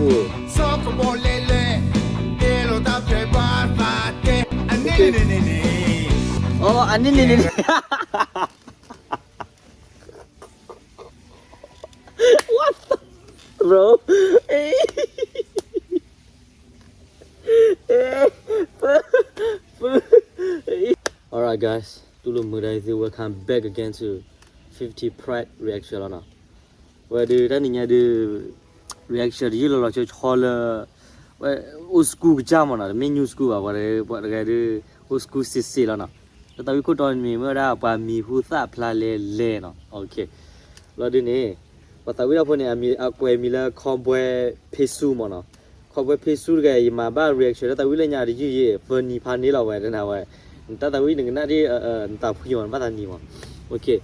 စီၤကဘီလဲၣ်လဲၣ်, တဲလိာ်တၢ်ဖဲဘၣ်သးတဲ, အန့ၣ်န့ၣ်န့ၣ်န့ၣ်, အန့ၣ်န့ၣ်န့ၣ်န့ၣ်, What the, bro? Alright guys, တူၢ်လိာ်မုာ်ဒီးသု welcome back again to fifty Pride reaction လီၤနီၤ. ဝဲဒုးတၢ်နံၤညါဒုး reaction တယုၢ်လီၤလီၤဆီဆီလၢ ဝဲ old school ကစၢ်မးနီၤ, တမ့ၢ် new school ဘၣ်, ပှၤတဂၤဒုး old school စ့စ့လီၤနီၤ. လၢသးဝံၣ်ခိၣ်တီန့ၣ်မ့ၢ်ဝဲဒၣ် ပှၤမံၤဟူသၣ်ဖျါလဲလဲနီၤ. လီၤဒုးန့ၣ် ပှၤသးဝံၣ်တၢ်ဖိန့ၣ် အကွဲးမံၤလၢ Cowboy ဖ့ဆူမးနီၤ. Cowboy ဖ့ဆူတဂၤ ယမၤဘၣ် reaction လၢသးဝံၣ်လၢညါတယုၢ်ယဲၢ် funny ဖးန့ၢ်လီၤဝဲတနၤဝဲ, နတၢ်သးဝံၣ်နကနၣ်ဒ် နသးဖှံမး နဘၣ်သးနံၤမး. Okay,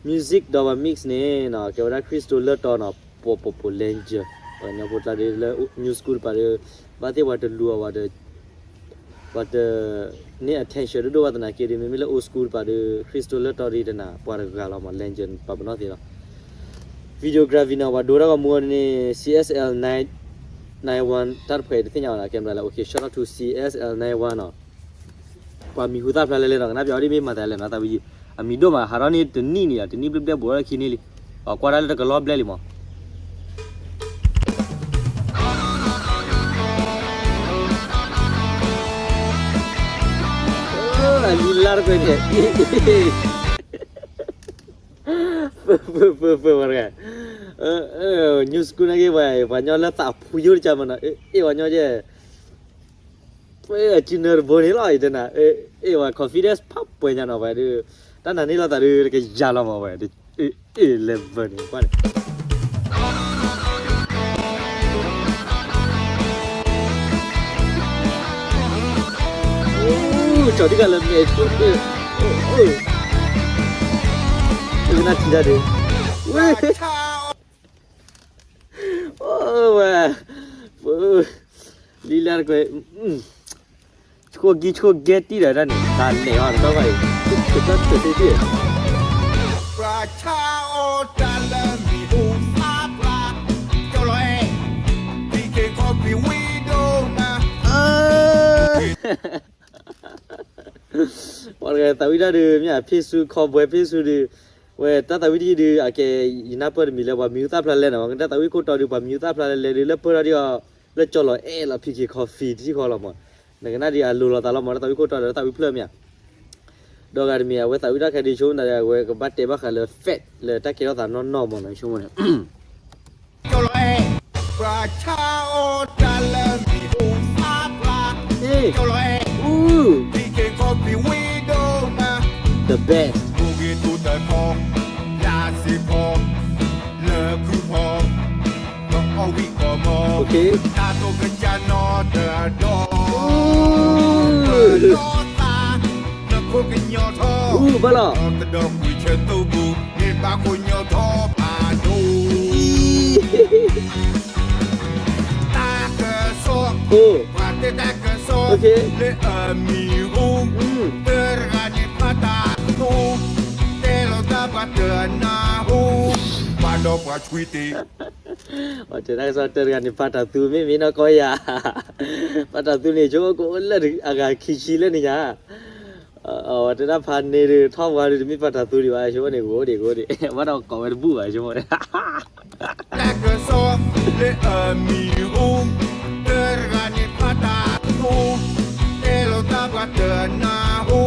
music ဒီးပှၤ mix န့ၣ်နီၤ ကဲဝဲဒၣ် Crystal လၢတီနီၤ, ပှၤပှၤပှၤ Legend, ပှၤကညီဖိကျါဒုးလၢ new school တပၤဒီး ဘၣ်သ့ၣ်ပှၤတလူၤအီၤ ပှၤတ ပှၤတ န့ၢ် attention ဒိၣ်ဒိၣ်ဘၣ်သနာ်က့ဒီး မ့မ့ၢ်လၢ old school တပၤဒီး Crystal လၢတီဒီးတနၤ ပှၤတဂၤလီၤမး legend ပှၤပနီၣ်သ့လီၤ. Videography နီၤ ပှၤဒိတၢ်ဂီၤမူအီၤန့ၣ် C S L nine one တၢ်တဖှဲးတသ့ၣ်ညါဘၣ်နီၤ camera လၢ okay, shout out to C S L nine one နီၤ. ပှၤမံၤဟူသၣ်ဖျါလဲလဲနီၤ ကနၣ်ပၠးအီၤဒ်မ့ၢ်မၤသးလဲၣ်နီၤ သးဝံၣ်ယံၤ အမံၤဒိၣ်မး ဟးထီၣ်န့ၣ်တနံၣ်န့ၣ် တနံၣ်ဘျဲၣ်ဘျဲၣ်ဘူးထီၣ်ခံန့ၣ်လံ, ပှၤကွၢ်တၢ်လၢတကလီၢ်ဘျဲၣ်လံမး. လံလါတကွဲန့ၣ် ပှၤတဂၤ new school နာ်က့ ပှၤညီလၢသးဖှံယိၣ်တကၢ်မးနီၤ အ့ၣ်ပှၤညီကဲ ပအစုနၢတဘိန့ၣ်လီၤ ယတဲနၤ အ့ၣ်ပှၤ confidence ဖးပှဲၤညါနီၤ ပှၤဒုး တၣ်နၤန့ၣ်လီၤသးဒုး တကယၤလီၤမးဝဲ အ့ၣ် level န့ၣ် ကွၢ်န့ၣ် ကၠီၤတံၢ်ကလၢမဲာ်ဆိ ကနၣ်ထံတၢ်ဒုး ဝဲ ဝဲ လံလါတကွဲ ဆိၣ်ကံဆိၣ်ကဲတံၢ်ဒီးတၢ်န့ၣ် တၢ်လဲၤအီၤတဘျီဘၣ်အံၤ တၢ်တသ့တံၢ် ပှၤဆါအီၣ်တၢ်လၢမံၤဟူသၣ်ဖျါ ကၠီလီၤအဲၣ် ပံၤက့ၤခီပံၤဝံၤဒိၣ်မး ပှၤတဂၤသးဝံၣ်တၢ်ဒုး မ့ၢ်အဖ့ၣ်ဆူ cowboy ဖ့ၣ်ဆူဒုး ဝဲတၢ်သးဝံၣ်တယုၢ်ဒုး အကဲ ယနၢ်ပၢၢ်တမံၤလၢ ပှၤမံၤဟူသၣ်ဖျါလဲလဲနီၤ တၢ်သးဝံၣ်ခိၣ်တီဒုး ပှၤမံၤဟူသၣ်ဖျါလဲလဲဒုး လၢပၢၢ်ထီၣ်ဒံးအီၤ လၢကၠီလီၤအဲၣ်လီၤ ပံၤက့ၤခီပံၤတထံၣ်ဃီလီၤမး နကနၣ်ဒ်အလိၤလီၤသးလီၤမး တၢ်သးဝံၣ်ခိၣ်တီဒီးတၢ်သးဝံၣ်ဖျၢၣ်မ့ၢ်ဧါ ဒီးဂၤတမံၤ အဝဲသးဝံၣ်တၢ်ခဲဒုး ဆိကမိၣ်သး အဝဲကဘၣ်တဲဘၣ်ဃးလၢ fact လၢတၢ်ကဲထီၣ်သးနီၢ်နီၢ်မးနီၤ ဆိကမိၣ်န့ၣ် ကၠီလီၤအဲၣ် ပှၤဆါအီၣ်တၢ်လၢမံၤဟူသၣ်ဖျါ ကၠီလီၤအဲၣ် ပံၤက့ၤခီပံၤဝံၤဒိၣ်မး the best ဖိဂ့ၤတူတခီ လၢစ့ဖီ လၢခုဖီ ဒီးအီၣ်ဝံၣ်ကီၢ်မီ တၢ်တိာ်ကစၢ်နီတဒီ ဒီသး နခိၣ်ကညီထီ ဘၣ်လီၤ ဒီးတဒီကွံာ်ဆၢတိၢ်ပူၤ မ့ၢ်ဘၣ်ခိၣ်ညီထီဖးဒိၣ် တၢ်ကစီၣ် ပှၤတဲတၢ်ကစီၣ် လၢအမံၤဟူ တဂၤန့ၣ်ဖးတၢ်သူ တဲလီၤတၢ်ပှၤတနၢ်ဟူ ပှၤဒီးပှၤဆွံတ့ၢ် ပှၤတဲတၢ်ကစီၣ်တဂၤန့ၣ် ဖးတၢ်သူမ့ၢ်မ့ၢ်နီၢ်ကီၢ်ယၤ ဖးတၢ်သူန့ၣ် ဆိကမိၣ်ကအိၣ်လၢအဂၤခံဆံလၢန့ၣ်ညါ အဝဲတဲဒၣ်ဖးန့ၢ်ဒုး ထီၣ်ဝါဒုး တမ့ၢ်ဖးတၢ်သူဒံးဘၣ် ဆိကမိၣ်န့ၣ် ကအိၣ်ဒံးကအိၣ်ဒံး ဘၣ်ဒီးကိးဝဲတဘူၣ်ဘၣ် ဆိကမိၣ်န့ၣ် တၢ်ကစီၣ်လၢအမံၤဟူ တဂၤန့ၣ်ဖးတၢ်သူ တဲလီၤတၢ်ပှၤတနၢ်ဟူ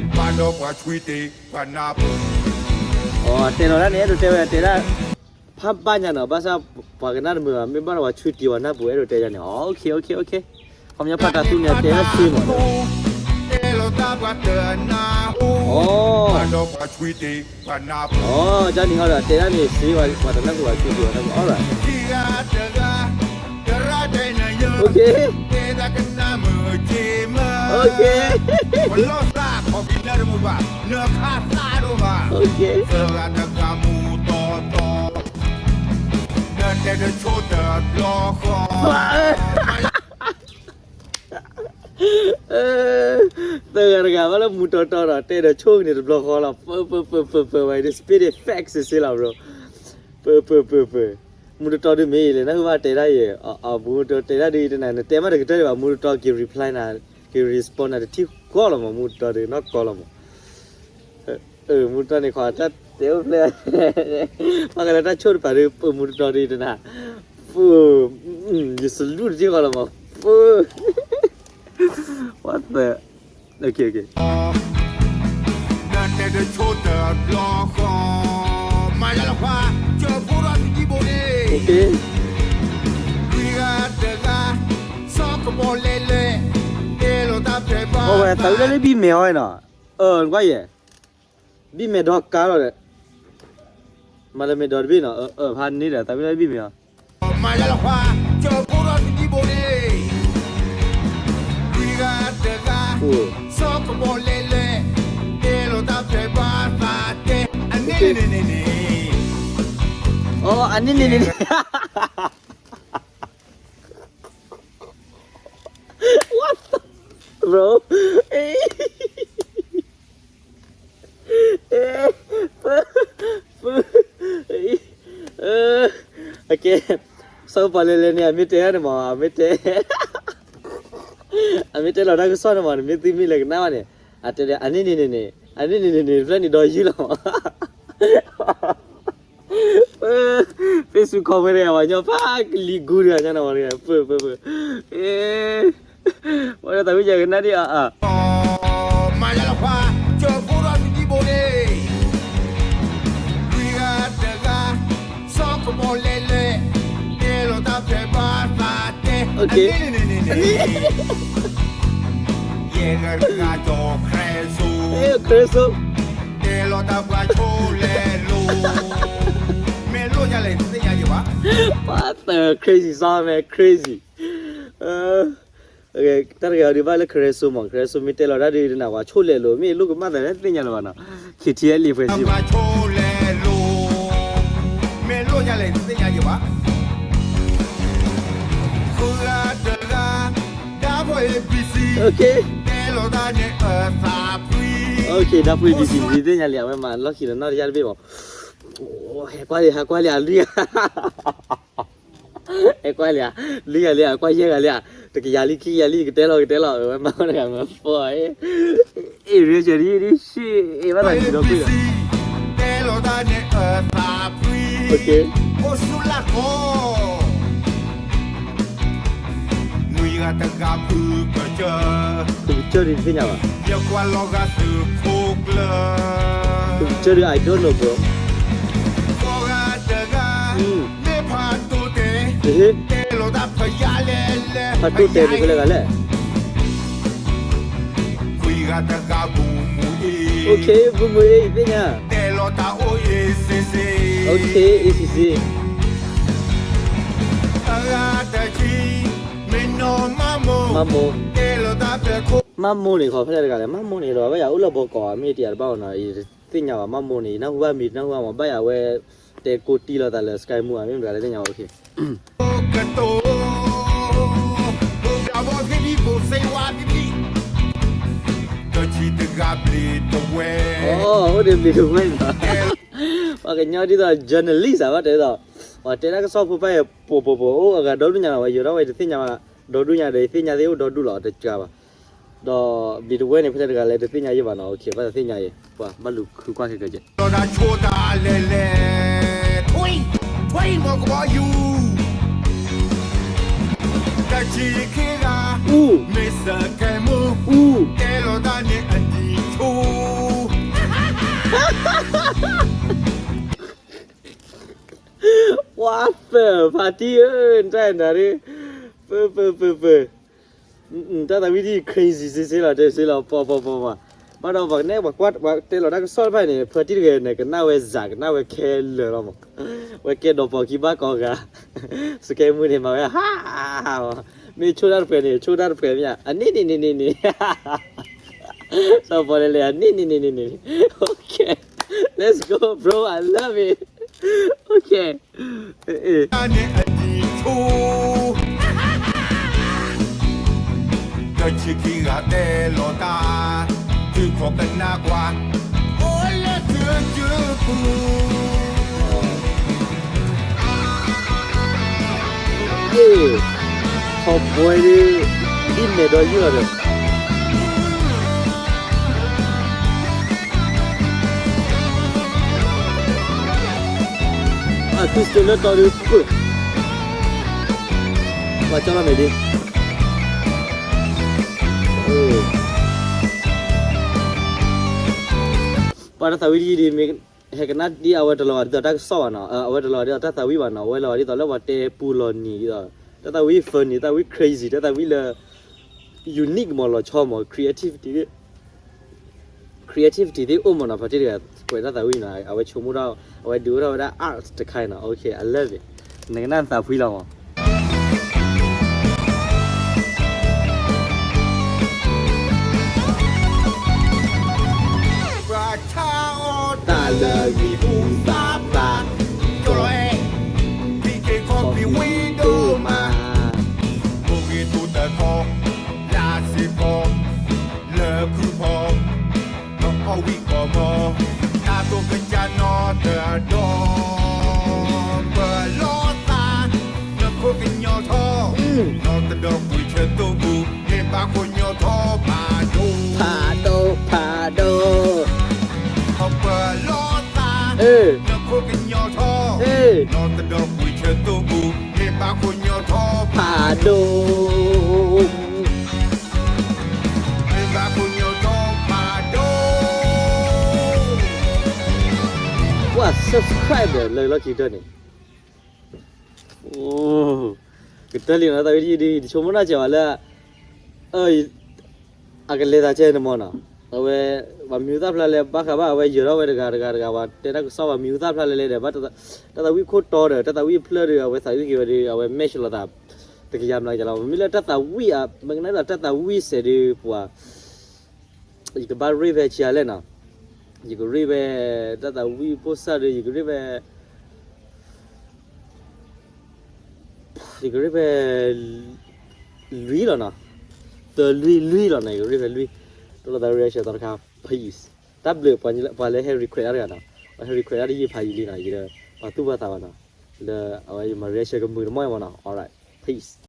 ပှၤဒီးပှၤဆွံတ့ၢ် ပှၤနၢ်ပၢၢ် အတဲလီၤတၢ်န့ၣ် အဲၣ်ဒိးတဲဝဲတဲဒၣ် ဖးဘၣ်ညါနီၤ ဘၣ်ဆၣ်ပှၤကနၣ်တမုာ်ဘၣ် မ့ၢ်ဘၣ်ဒီးပှၤဆွံတ့ၢ်ပှၤနၢ်ပၢၢ် အဲၣ်ဒိးတဲယၤန့ၣ် okay okay okay ခီပညီဖးတၢ်သူန့ၣ် အတဲဒၣ်စ့မး တဲလီၤတၢ်ပှၤတနၢ်ဟူ ပှၤဒီးပှၤဆွံတ့ၢ် ပှၤနၢ်ပၢၢ် ကန့ၣ်ဟီဒီး တဲဒၣ်န့ၣ်စ့ ပှၤတနၢ်ဟူ ပှၤဆွံတ့ၢ်ပှၤနၢ်ပၢၢ် alright တဂၤ တရၣ်တဲနယ okay တဲဒၣ်ကနၣ်မုာ်က့မး okay ပလီၢ်သးခီပီနၢ်တမုာ်ဘၣ် နခးသးဒိၣ်မး okay သရၣ်တဂၤမူတီတီ နတဲတဆိတဘျီဃီ သရၣ်တဂၤဘၣ်လၢမူတီတီဒီး တဲဒီးဆိကန့ၣ်တဘျီဃီလီၤ ပၢပၢပၢပၢပၢ ဝဲဒၣ် spit it facts စ့လီၤ bro ပၢပၢပၢပၢ မူတတီဒုးမ့ၢ်လဲၣ် နၢ်ဟူဘၣ်တဲဒၣ်ယဲၢ်, မူတတီတဲဒၣ်ဒုးတနၤ နတဲမးတကတၢၢ်ဒံးဘၣ် မူတတီက့ၤ reply နၤ, က့ၤ respond နၤတထံၣ်ဃီလီၤမး မူတတီဒုးနီၢ်ကီလီၤမး. မူတတီန့ၣ် ခီတၢ်တဲအိၣ်ဖျဲၣ်, ပှၤကလၢတၢ်ဆိၣ်တပၤဒုး ပမူတတီဒုးတနၤ, ပ ယစလူတထံၣ်ဃီလီၤမး, ပ what the, okay, okay. အဝဲသးဝံၣ်လၢလၢဘံၣ်မဲာ်အီၤနီၤ, နကွၢ်ယဲၢ်, ဘံၣ်မဲာ်ဒီးကါလီၤဒီး, မၤလၢမဲာ်ဒီးတဘ့ၣ်နီၤ, ဖးန့ၣ်ဒီး သးဝံၣ်လၢလၢဘံၣ်မဲာ်အီၤ အန့ၣ်န့ၣ်န့ၣ်န့ၣ်, ဘြိ, အကဲ, စီၤပီလဲၤလဲၤန့ၣ် အမ့ၢ်တဲန့ၣ်မး အမ့ၢ်တဲ, အမ့ၢ်တဲလီၤတၢ်ကစီၣ်န့ၣ်မး နမ့ၢ်သုမ့ၢ်လဲၤကနၣ်ဘၣ်န့ၣ်, အတဲဒၣ် အန့ၣ်န့ၣ်န့ၣ်န့ၣ်, အန့ၣ်န့ၣ်န့ၣ်န့ၣ် ဖျၢၣ်န့ၣ်ဒီးယုၢ်လီၤမး Facebook comment န့ၣ် အဝဲညီဖးကလံၤဂူၤဒီးညါနီၤ ပၢ်ပၢ်ပၢ်, ဝဲဒၣ်သးဝံၣ်ယဲၢ်ကနၣ်ဒံးအါအါ ယဲၢ်ဂၤတဂၤဒီး Crystal, Crystal, တဲလီၤတၢ်ပှၤဆိလဲၣ်လိၤ, မ့ၢ်လိၣ်ညါလဲၣ်သ့ၣ်ညါယံၤဘၣ်, ပှၤသၢ crazy စ့ၢ်မ့ၢ် crazy, တၢ်တဂၤအံၤဒုးဘၣ်လၢ Crystal မး Crystal မ့ၢ်တဲလီၤတၢ်ဒုးတနၤ ပှၤဆိလဲၣ်လိၤ မ့ၢ်လိၣ်ကမၣ်သးန့ၣ်သ့ၣ်ညါလၢၤဘၣ်နီၤ, KTLA ဖဲစ့ၢ်မး ဒၣ်ဖိ ABC သ့ၣ်ညါလံ အဝဲမၤလီၢ်ခံလၢနီၢ်တယၢ်တဘ့ၣ်မး, ဟဲကွၢ်လံ ဟဲကွၢ်လံ အလွံၢ်ဂၤ ဟဲကွၢ်လံဧါ, လွံၢ်ဂၤလံဧါ, ကွၢ်ယဲၢ်ဂၤလံဧါ, တကယၤလံ ခံကယၤလံ ကတဲလီၤ ကတဲလီၤ အဝဲမၤဝဲတဂၤမၤ ဖီအ့ၣ်, အ့ၣ် Rachel ဒ်ဒ်ရှ့ အ့ၣ်ဘၣ်သးစံးဒီးကွံာ်လီၤ, ဖုကစၢၢ်ဒ်တသ့ၣ်ညါဘၣ်, ဖုကစၢၢ်ဒ် I don't know bro, ဖးတိၢ်တဲာ်န့ၣ်ဖဲလဲၣ်ဂၤလဲၣ်, ဘုမုၢ်အ့ၣ် ယသ့ၣ်ညါ, မမိၢ်, မမိၢ်န့ၣ် ခီဖျိတဂၤလဲၣ်, မမိၢ်န့ၣ်ဒီး ဘၣ်ယၤအိၣ်လၢဘီကီး မ့ၢ်တယၤတဘၣ်အီၤနီၤ, ယတသ့ၣ်ညါဘၣ် မမိၢ်န့ၣ် ယနၢ်ဟူဘၣ်မံၤ တနၢ်ဟူဘၣ်မး ဘၣ်ယၤဝဲ တဲကိးတံၢ်လိာ်သးလၢ Sky Moo မ့ၢ်မတၤလဲၣ်သ့ၣ်ညါဘၣ်, အိၣ်ဒ်ဘျံးတဝဲ, ပှၤကညီဒ်သိး journalist ဘၣ်တဲသိး, ပှၤတဲတၢ်ကစီၣ်ဖိပၢ်ယဲၢ် ပိာ်ပိာ်ပိာ် အိၣ်အဂၤဒီဒူၣ်ညါလီၤ, ပှၤယိၤထီၣ်ဝဲတသ့ၣ်ညါဘၣ်, ဒီဒူၣ်ညါဒီး ယသ့ၣ်ညါသ့ၣ်အိၣ်ဒီဒူၣ်လီၤ တကးဘၣ်, ဒီးဘျံးတဝဲန့ၣ် ဖဲလဲၣ်တဂၤလဲၣ် တသ့ၣ်ညါယဲၢ်ဘၣ်နီၤ, ဘၣ်သးသ့ၣ်ညါယဲၢ်, ပှၤဘၣ်လူၤခုကွၢ်ခဲကဲကဲ ပှၤသၢ ဖါတံၢ်ဧၢ, နတၢ်နၤရ့, ပၢ ပၢ ပၢ ပၢ, တၢ်သးဝံၣ်ဒ် crazy စ့ၢ်စ့ၢ်လီၤ တဲစ့ၢ်လီၤ ပှၤပှၤပှၤပှၤ, ဘၣ်ဒီးပှၤကနဲ ပှၤကွၢ် ပှၤတဲလီၤတၢ်ကစီၣ်တဖၣ်န့ၣ် ဖါတံၢ်တဂၤန့ၣ် ကနၣ်ဝဲစး ကနၣ်ဝဲခဲလၢာ်လီၤမး, ဝဲကဲဒီးပိာ်ခံဘၣ်ကိးဂၤ, Sky Moo န့ၣ် မၤဝဲ ဟါ, မ့ၢ်ဆိၣ်တၢ်တပှဲၤန့ၣ် ဆိၣ်တၢ်တပှဲၤမ့ၢ်ဧါ, အန့ၣ်န့ၣ်န့ၣ်န့ၣ်န့ၣ် စီၤပီလဲၤလဲၤ အန့ၣ်န့ၣ်န့ၣ်န့ၣ်န့ၣ်, okay, let's go bro, I love it, okay, တဆံခံဂၤတဲလီၤတၢ်, သုးခိၣ်ကနၣ်ကွၢ်, အိၣ်လၢသုးကပူၤ ပှၤ ခီၣ်ဘွဲဒ် ဒ်မဲာ်ဒီးယုၢ်လီၤဒီး အသူစတၢၢ်လၢတီၤဒုးပၢၢ် ပှၤကၠီလီၤမဲာ်ဒ် ပှၤတၢ်သးဝံၣ်တယုၢ်ဒ်မ့ၢ် ဟဲကနၣ်ဒ်အဝဲတလီၤဂာ်ဒ်သိးတၢ်ကစီၣ်ဘၣ်နီၤ, အဝဲတလီၤဂာ်ဒ်သိးတၢ်သးဝံၣ်ဘၣ်နီၤ, အဝဲလီၤဂာ်ဒ်သိးလၢပှၤတဲပူလီၤနံၤဒ်သိး တၢ်သးဝံၣ် funny တၢ်သးဝံၣ် crazy တၢ်သးဝံၣ်လၢ unique မးလီၤဆီမး creativity သ့ၣ် creativity သ့ၣ်အိၣ်မးနီၤ, ဖါတံၢ်တဂၤ ကွဲးတၢ်သးဝံၣ်နီၤ, အဝဲဆိကမိၣ်ထီၣ် အဝဲဒုးအိၣ်ထီၣ်ဝဲဒၣ် art တခါနီၤ, okay I love it, နကနၣ်သးဖှံလီၤမး ပှၤဆါအီၣ်တၢ်လၢဂံၢ်ပူၤသးပှၢ်, ကၠီလီၤအဲၣ်, ပံၤက့ၤခီပံၤဝံၤဒိၣ်မး, ဘိဂ့ၤတိၤတၢ်ခီ, လါစ့ဖီ, လၢခုဖီ, ဒီးအီၣ်ဝံၣ်ကီၢ်မီ, တၢ်တိၤကစၢ်နီတဒီ ပလီၤသး, နခိၣ်ကညီထီ, နီတဒီကွံာ်ဆၢတိၢ်ပူၤ, မ့ၢ်ဘၣ်ခိၣ်ညီထီဖးဒိၣ်, ဖးဒိၣ်ဖးဒိၣ်, ပလီၤသး, နခိၣ်ကညီထီ, နီတဒီကွံာ်ဆၢတိၢ်ပူၤ, မ့ၢ်ဘၣ်ခိၣ်ညီထီဖးဒိၣ် မ့ၢ်ဘၣ်ခိၣ်ညီထီဖးဒိၣ်, ပှၤ subscribe လၢလီၢ်ခံကတၢၢ်န့ၣ်, ကတၢၢ်လံနီၤ သးဝံၣ်တယုၢ်ဒ် ယတဆိကမိၣ်နီၢ်စဲးဘၣ်လၢ အကလဲၤသးကဲန့ၣ်မးနီၤ, အဝဲ ပှၤမံၤဟူသၣ်ဖျါလဲၣ် ဘၣ်ဃးဘၣ် အဝဲယၢၤထီၣ်ဝဲတဂၤတဂၤတဂၤ ပှၤတဲတၢ်ကစီၣ် ပှၤမံၤဟူသၣ်ဖျါလဲၣ်လဲၣ်ဒီး တၢ်သးဝံၣ်ခိၣ်တီဒီး တၢ်သးဝံၣ်ဖျၢၣ်ဒီး အဝဲသးဝံၣ်က့ၤဝဲဒီး အဝဲ match လိာ်သး တကယၤမျးကယၤလီၤ. မ့မ့ၢ်လၢတၢ်သးဝံၣ် မ့ၢ်ကနၣ်ဒီးတၢ်သးဝံၣ်စဲးဒီး ပှၤ ယကဘၣ် rate ဖဲဆံးအါလဲၣ်နီၤ, ယက rate ဖဲ တၢ်သးဝံၣ်ဖိစၢ်ဒီး ယက rate ဖဲ ယက rate ဖဲ လွံၢ်လီၤနီၤ, သၢလွံၢ်လွံၢ်လီၤနီၤ, ယက rate ဖဲလွံၢ်, တိၢ်လိာ်သး reaction သီတခါ peace, တၢ်ဘျုး ပှၤလၢဟဲ request တၢ်တဂၤနီၤ, ပှၤဟဲ request တၢ်တယံာ်ဖးယံာ်လံနီၤ, ယက ပှၤသူၣ်ဘၣ်သးဘၣ်နီၤ, လၢအဝဲယမၤ reaction ကမုာ်တမီၢ်မးနီၤ, alright peace.